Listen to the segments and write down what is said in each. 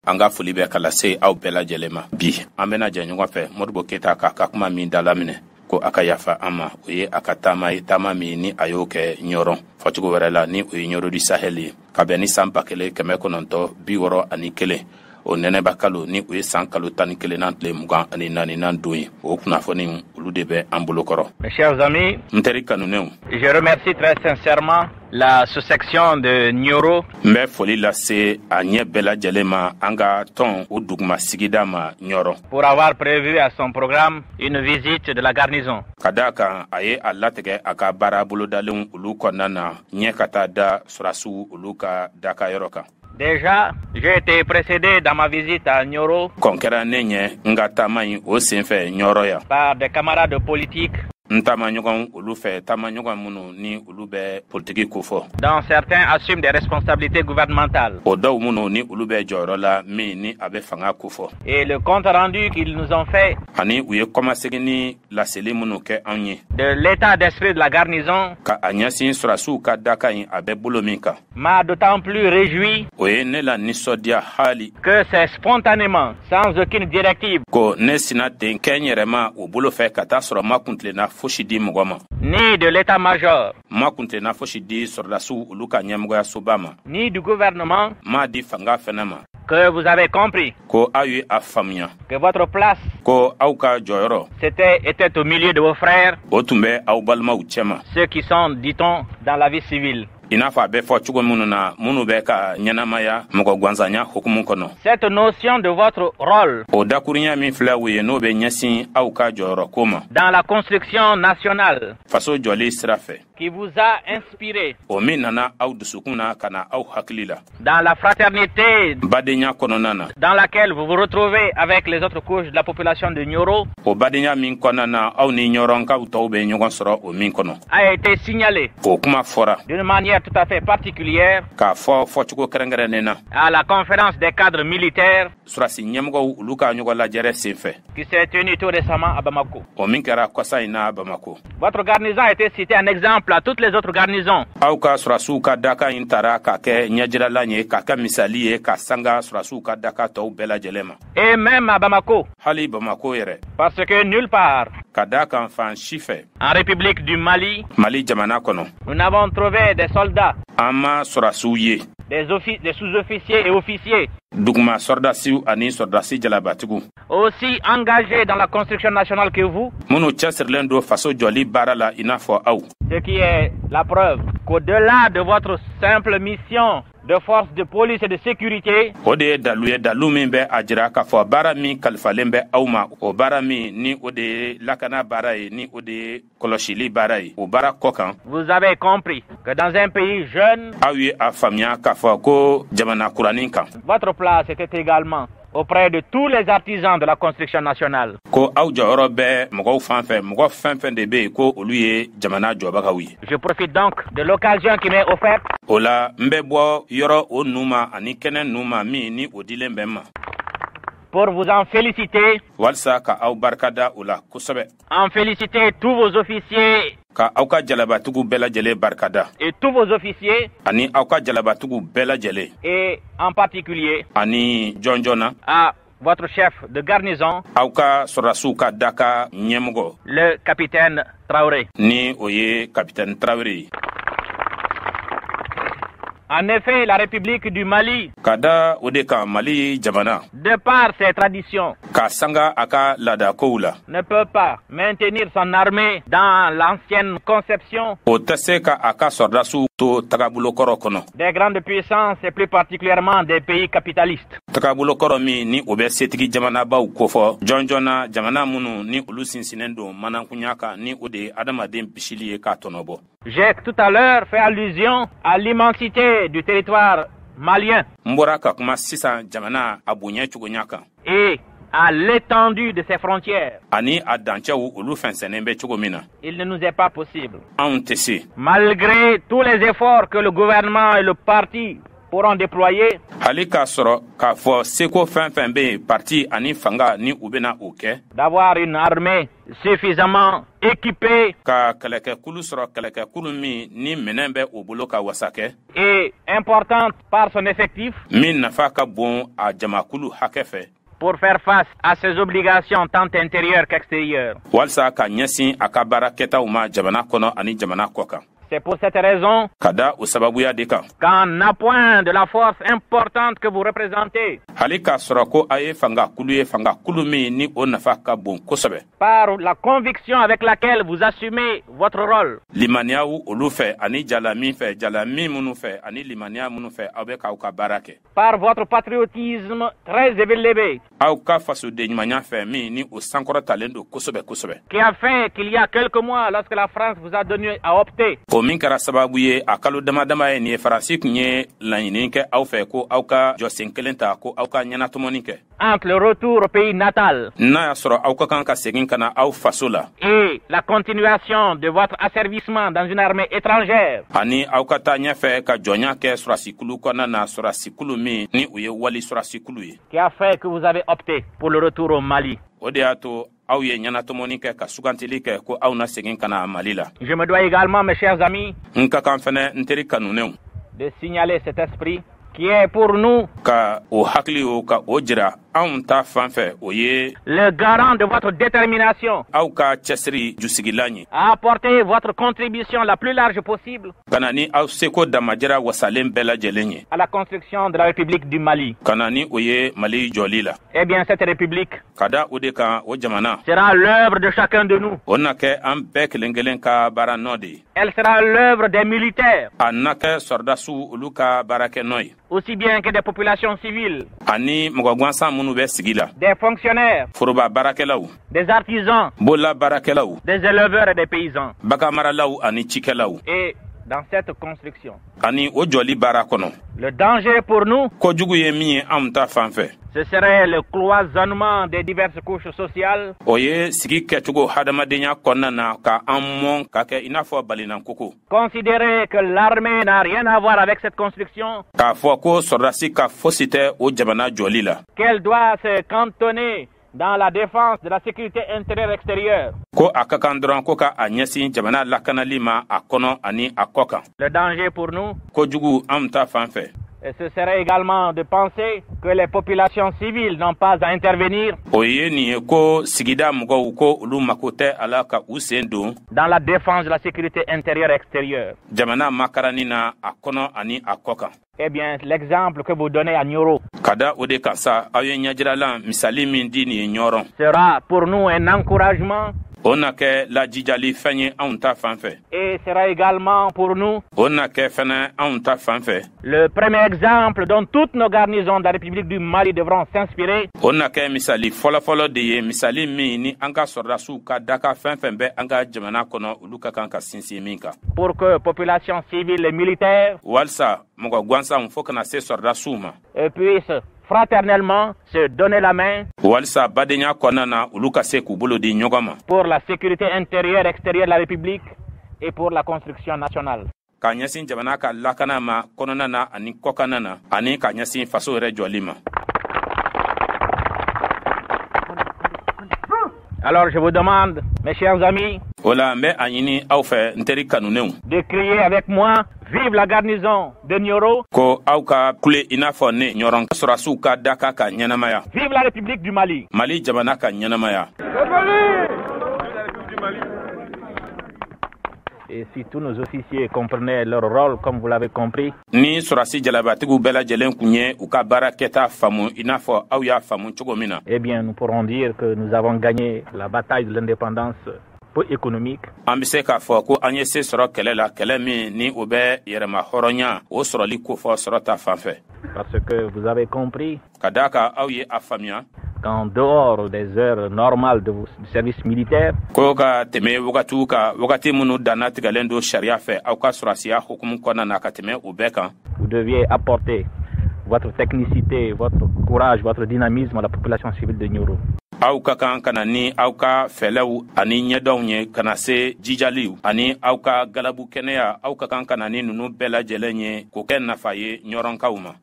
An ka foli bɛ ka lase aw bɛɛ lajɛlen ma. Bi an bɛna jɛ ɲɔgɔn fɛ Modibo Keyita k'a ka kuma min dalaminɛ ko a ka yafa an ma, o ye a ka taama ye, taama min ni a y'o kɛ Ɲɔrɔn, fɔcogo wɛrɛ la ni o ye Ɲɔrɔ du Sahel ye, ka bɛn ni san 1961 o nɛnɛba kalo, ni o ye san kalo 11nan tile 24nan don ye. O kunnafoni olu de bɛ an bolo kɔrɔ. Mes chers amis, N teri kanunenw, je remercie très sincèrement la sous-section de Nioro n bɛ foli lase a ɲɛ bɛɛ lajɛlen ma an ka tɔn o duguma sigida ma Ɲɔrɔ pour avoir prévu à son programme une visite de la garnison. Ka da kan a ye a latigɛ a ka baara bolodalenw olu kɔnɔna na ɲɛ ka taa da sɔrɔdasiw olu ka dakayɔrɔ kan. Déjà, j'ai été précédé dans ma visite à Nioro Kɔn kɛra ne ɲɛ n ka taama in o senfɛ Ɲɔrɔ yan par des camarades politiques n taamaɲɔgɔn olu fɛ, taamaɲɔgɔn minnu ni olu bɛ politiki kofɔ, dont certains assument des responsabilités gouvernementales. O dɔw minnu ni olu bɛ jɔyɔrɔ la min ni a bɛ fanga kofɔ. Et le compte rendu qu'ils nous ont fait Ani u ye kɔmasegin ni laseli minnu kɛ anw ye de l'état d'esprit de la garnison ka a ɲɛsin sɔrɔdasiw ka daka in a bɛ bolo min kan, m'a d'autant plus réjoui o ye ne la nisɔndiya hali que c'est spontanément, sans aucune directive, ko ne sina ten kɛ n yɛrɛ ma o bolo fɛ, ka taa sɔrɔ ma kuntilenna fosi di mɔgɔ ma, ni de l'état-major, ma kuntilenna fosi di sɔrɔdasiw olu ka ɲɛmɔgɔyasoba ma, ni du gouvernement, m'a di fanga fɛnɛ ma, que vous avez compris ko aw ye a faamuya que votre place ko aw ka jɔyɔrɔ était au milieu de vos frères, o tun bɛ aw balimaw cɛma, ceux qui sont, dit-on, dans la vie civile. i n'a fɔ a bɛ fɔ cogo minnu na, minnu bɛ ka ɲɛnamaya mɔgɔ gwansanya hukumu kɔnɔ. Cette notion de votre rôle O dakurunya min filɛ o ye, n'o bɛ ɲɛsin aw ka jɔyɔrɔ ko ma dans la construction nationale faso jɔli sira fɛ, qui vous a inspiré o min nana aw dusukun na ka na aw hakili la dans la fraternité badenya kɔnɔna na, dans laquelle vous vous retrouvez avec les autres couches de la population de Nioro o badenya min kɔnɔna na aw ni ɲɔrɔnkaw tɔw bɛ ɲɔgɔn sɔrɔ o min kɔnɔ, a été signalée o kuma fɔra d'une manière tout à fait particulière k'a fɔ fɔcogo kɛrɛnkɛrɛnnen na à la conférence des cadres militaires sɔrɔdasi ɲɛmɔgɔw olu ka ɲɔgɔn lajɛrɛ sen fɛ qui s'est tenue tout récemment à Bamako. o min kɛra kɔsa in na Bamako. Votre garnison a été citée en exemple à toutes les autres garnisons Aw ka sɔrɔdasiw ka daka in tara k'a kɛ ɲɛjiralan ye, k'a kɛ misali ye ka sanga sɔrɔdasiw ka daka tɔw bɛɛ lajɛlen ma, et même à Bamako, hali Bamako yɛrɛ, parce que nulle part ka da kan fan si fɛ en République du Mali, Mali jamana kɔnɔ, nous n'avons trouvé des soldats, an ma sɔrɔdasiw ye, des sous-officiers et officiers duguma sɔrɔdasiw ani sɔrɔdasi jalabatigiw aussi engagés dans la construction nationale que vous, minnu cɛsirilen don faso jɔli baara la i n'a fɔ aw. Ce qui est la preuve qu'au-delà de votre simple mission de force de police et de sécurité, O de ye dalu ye, dalu min bɛ a jira k'a fɔ baara min kalifalen bɛ aw ma, o baara min ni o de ye lakana baara ye, ni o de ye kɔlɔsili baara ye, o baara kɔ kan, vous avez compris que dans un pays jeune, aw ye a faamuya k'a fɔ ko jamana kuranin kan, votre place était également auprès de tous les artisans de la construction nationale. ko aw jɔyɔrɔ bɛ mɔgɔw fan fɛ, mɔgɔ fɛn fɛn de bɛ yen ko olu ye jamana jɔbagaw ye. Je profite donc de l'occasion qui m'est offerte O la n bɛ bɔ yɔrɔ o nu ma ani kɛnɛ nu ma min ni o dilen bɛ n ma pour vous en féliciter, walisa ka aw barikada o la kosɛbɛ, en féliciter tous vos officiers ka aw ka jalabatigiw bɛɛ lajɛlen barikada et tous vos officiers, ani aw ka jalabatigiw bɛɛ lajɛlen, et en particulier ani jɔnjɔn na à votre chef de garnison, aw ka sɔrɔdasiw ka daka ɲɛmɔgɔ, le capitaine Traoré. ni o ye kapitɛni Tarawele ye. En effet, la République du Mali, Ka da o de kan, Mali jamana, de par ses traditions, ka sanga a ka laadakow la, ne peut pas maintenir son armée dans l'ancienne conception o tɛ se ka a ka sɔrɔdasiw to tagabolokɔrɔ kɔnɔ, des grandes puissances et plus particulièrement des pays capitalistes. tagabolokɔrɔ min ni o bɛ setigi jamanabaw kofɔ, jɔnjɔn na jamana minnu ni olu sinsinnen don manankunya kan, ni o de ye adamaden bisili ye k'a tɔnɔbɔ. J'ai tout à l'heure fait allusion à l'immensité du territoire malien N bɔra ka kuma sisan jamana a bonya cogoya kan et à l'étendue de ses frontières. ani a dancɛw olu fɛnsɛnnen bɛ cogo min na. Il ne nous est pas possible, Anw tɛ se, malgré tous les efforts que le gouvernement et le parti pourront déployer. Hali k'a sɔrɔ k'a fɔ seko fɛn fɛn bɛ yen, parti ani fanga ni u bɛna o kɛ. D'avoir une armée suffisamment équipée. Ka kɛlɛkɛkulu sɔrɔ, kɛlɛkɛkulu min ni minɛn bɛ o bolo ka wasa kɛ. Et importante par son effectif. Min nafa ka bon a jamakulu hakɛ fɛ. Pour faire face à ses obligations tant intérieures qu'extérieures. Walisa ka ɲɛsin a ka baara kɛtaw ma jamana kɔnɔ ani jamana kɔ kan. C'est pour cette raison ka da o sababuya de kan, qu'en appoint de la force importante que vous représentez, hali k'a sɔrɔ ko a ye fangakulu ye, fangakulu min ni o nafa ka bon kosɛbɛ, par la conviction avec laquelle vous assumez votre rôle, limaniyaw olu fɛ ani jala min fɛ, jala min minnu fɛ ani limaniya minnu fɛ aw bɛ k'aw ka baara kɛ, par votre patriotisme très élevé, aw ka fasoden ɲumanya fɛ min ni o sankɔrɔtalen don kosɛbɛ kosɛbɛ, qui a fait qu'il y a quelques mois, lorsque la France vous a donné à opter, o min kɛra sababu ye a kalo dama dama ye nin ye, Faransi tun ye laɲini kɛ aw fɛ ko aw ka jɔsen kelen ta, ko aw ka ɲɛnatɔmɔni kɛ, entre le retour au pays natal n'a y'a sɔrɔ aw ka kan ka segin ka na aw faso la et la continuation de votre asservissement dans une armée étrangère, ani aw ka taa ɲɛfɛ ka jɔnya kɛ sɔrɔdasikulu kɔnɔna na, sɔrɔdasikulu min ni u ye wali sɔrɔdasikulu ye, qui a fait que vous avez opté pour le retour au Mali. O de y'a to aw ye ɲɛnatɔmɔni kɛ ka sugantili kɛ ko aw na segin ka na Mali la. Je me dois également, mes chers amis, n ka kan fɛnɛ, n teri kanunenw, de signaler cet esprit qui est pour nous ka o hakili o ka o jira anw ta fan fɛ, o ye le garant de votre détermination aw ka cɛsiri jusigilan ye à apporter votre contribution la plus large possible ka na ni aw seko damajira wasalen bɛɛ lajɛlen ye à la construction de la République du Mali. ka na ni o ye Mali jɔli la. Eh bien, cette République Ka da o de kan, o jamana sera l'œuvre de chacun de nous. o na kɛ an bɛɛ kelen kelen ka baara nɔ de ye. Elle sera l'œuvre des militaires, A na kɛ sɔrɔdasiw olu ka baarakɛ nɔ ye, aussi bien que des populations civiles, ani mɔgɔ gansan minnu bɛ sigi la, des fonctionnaires, foroba baarakɛlaw, des artisans, bolola baarakɛlaw, des éleveurs et des paysans. baganmaralaw ani cikɛlaw. Et dans cette construction, Ani o jɔli baara kɔnɔ, le danger pour nous, kojugu ye min ye anw ta fan fɛ, ce serait le cloisonnement des diverses couches sociales o ye sigi kɛcogo hadamadenya kɔnɔna na ka an mɔn ka kɛ i n'a fɔ balinankoko, Considérer que l'armée n'a rien à voir avec cette construction, k'a fɔ ko sɔrɔdasi ka fosi tɛ o jamana jɔli la, qu'elle doit se cantonner dans la défense de la sécurité intérieure et extérieure. ko a ka kan dɔrɔn ko ka a ɲɛsin jamana lakanali ma a kɔnɔ ani a kɔ kan. Le danger pour nous, Kojugu anw ta fan fɛ, et ce serait également de penser que les populations civiles n'ont pas à intervenir o ye nin ye ko sigida mɔgɔw ko olu mako tɛ a la ka u sen don dans la défense de la sécurité intérieure et extérieure. jamana makarani na a kɔnɔ ani a kɔ kan. Eh bien, l'exemple que vous donnez à Nioro Ka da o de kan sa, aw ye ɲɛjiralan misali min di nin ye Ɲɔrɔn, sera pour nous un encouragement o na kɛ lajijali fɛn ye anw ta fan fɛ, et sera également pour nous o na kɛ fɛnɛ anw ta fan fɛ le premier exemple dont toutes nos garnisons de la République du Mali devront s'inspirer o na kɛ misali fɔlɔfɔlɔ de ye, misali min ni an ka sɔrɔdasiw ka daka fɛn fɛn bɛ an ka jamana kɔnɔ, olu ka kan ka sinsin min kan, pour que population civile et militaire walisa mɔgɔ gansanw fɔɔ kana se sɔrɔdasiw ma puissent fraternellement se donner la main walisa badenya kɔnɔna na olu ka se k'u bolo di ɲɔgɔn ma pour la sécurité intérieure et extérieure de la République et pour la construction nationale. ka ɲɛsin jamana ka lakana ma kɔnɔna na ani kɔkanna na, ani ka ɲɛsin faso yɛrɛ jɔli ma. Alors je vous demande, mes chers amis, O la n bɛ a ɲini aw fɛ, n teri kanunenw, de crier avec moi: Vive la garnison de Nioro, ko aw ka kule i n'a fɔ ne: Ɲɔrɔn sɔrɔdasiw ka daka ka ɲɛnamaya, vive la République du Mali. Mali jamana ka ɲɛnamaya. Et si tous nos officiers comprenaient leur rôle comme vous l'avez compris, Ni sɔrɔdasi jalabatigiw bɛɛ lajɛlen kun ye u ka baara kɛta faamu i n'a fɔ aw y'a faamu cogo min na, eh bien, nous pourrons dire que nous avons gagné la bataille de l'indépendance économique, an be se k'a fɔ ko an ye se sɔrɔ kɛlɛ la, kɛlɛ min ni o bɛ yɛrɛma hɔrɔnya o sɔrɔli kofɔ sɔrɔ ta fan fɛ, parce que vous avez compris ka daa kan aw ye a faamuya qu'en dehors des heures normales du service militaire, ko ka tɛmɛ wagatiw ka wagati minnu danna tigɛlen don sariya fɛ aw ka sɔrɔdasiya hukumu kɔnɔna na, ka tɛmɛ o bɛɛ kan, vous deviez apporter votre technicité, votre courage, votre dynamisme à la population civile de Nioro. Aw ka kan ka na ni aw ka fɛlɛw ani ɲɛdɔnw ye, ka na se jijaliw ani aw ka galabu kɛnɛya. Aw ka kan ka na ni ninnu bɛɛ lajɛlen ye k'o kɛ nafa ye Ɲɔrɔnkaw ma.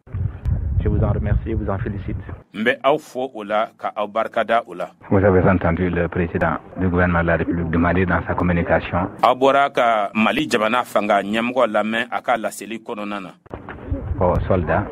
Je vous en remercie et vous en félicite. N bɛ aw fo o la, ka aw barikada o la. Vous avez entendu le président du gouvernement de la République du Mali dans sa communication Aw bɔra ka Mali jamana fanga ɲɛmɔgɔ lamɛn a ka laseli kɔnɔna na aux soldats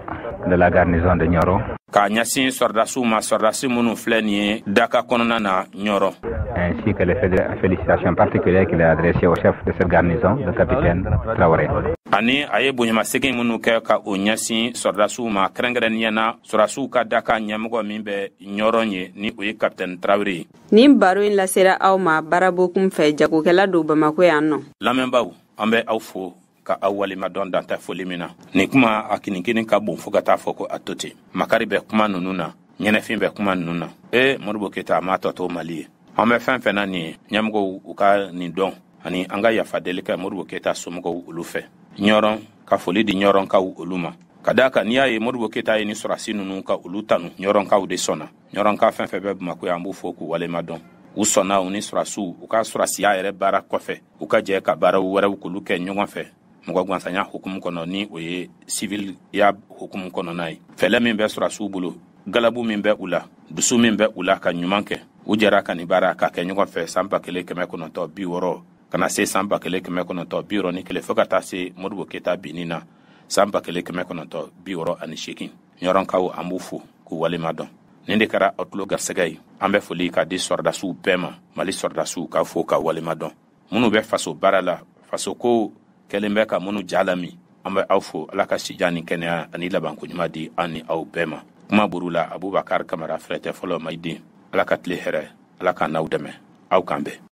de la garnison de Nioro k'a ɲɛsin sɔrɔdasiw ma, sɔrɔdasi minnu filɛ nin ye daka kɔnɔna na Ɲɔrɔ, ainsi que les félicitations particulières qu'il a adressées au chef de cette garnison, le capitaine Traoré. Ani a ye bonyamasegin minnu kɛ ka o ɲɛsin sɔrɔdasiw ma, kɛrɛnkɛrɛnnenya na sɔrɔdasiw ka daka ɲɛmɔgɔ min bɛ Ɲɔrɔ ye, ni o ye kapitɛni Tarawele ye. Nin baro in lasera aw ma Barabokun fɛ, jagokɛla don Bamako yan nɔ. Lamɛnbaw, an bɛ aw fo ka aw walemadɔn dantɛ foli min na. Nin kuma a kinikini ka bon fo ka taa fɔ ko a to ten. Makari bɛ kuma ninnu na, ɲɛnɛfin bɛ kuma ninnu na. Ee, Modibo Keyita, a m'a tɔ to Mali ye. An bɛ fɛn fɛn na nin ye, ɲɛmɔgɔw u ka nin dɔn ani an ka yafa deli kɛ Modibo Keyita somɔgɔw olu fɛ. Ɲɔrɔn ka foli di Ɲɔrɔnkaw olu ma, ka d'a kan n'i y'a ye Modibo Keyita ye ni sɔrɔdasi ninnu ka olu tanu, Ɲɔrɔnkaw de sɔnna. Ɲɔrɔnka fɛn fɛn bɛ Bamako yan, an b'u fo k'u walema dɔn. U sɔnna u ni sɔrɔdasiw u ka sɔrɔdasiya yɛrɛ baara kɔfɛ, u ka jɛ ka baaraw wɛrɛw k'olu kɛ ɲɔgɔn fɛ mɔgɔ gansanya hukumu kɔnɔ, ni o ye siviliya hukumu kɔnɔna ye. Fɛlɛ min bɛ sɔrɔdasiw bolo, galabu min bɛ u la, dusu min bɛ u la ka ɲuman kɛ, u jɛra ka nin baara ka kɛ ɲɔgɔn fɛ san 1960 ka na se san 1961, fo ka taa se Modibo Keyita binni na san 1968. Ɲɔrɔnkaw, an b'u fo k'u walema dɔn. Nin de kɛra aw tulo garisɛgɛ ye. An bɛ foli ka di sɔrɔdasiw bɛɛ ma. Mali sɔrɔdasiw ka fo ka walema dɔn, minnu bɛ faso baara la, faso ko kɛlen bɛ ka minnu ja lami. An bɛ aw fo. Ala ka sijan ni kɛnɛya ani labanko ɲuman di an ni aw bɛɛ ma. Kuma buru la, Abubakar Kamara, fɛrɛtɛ fɔlɔ Maliden. Ala ka tile hɛrɛ, Ala k'an n'aw dɛmɛ. Aw k'an bɛn.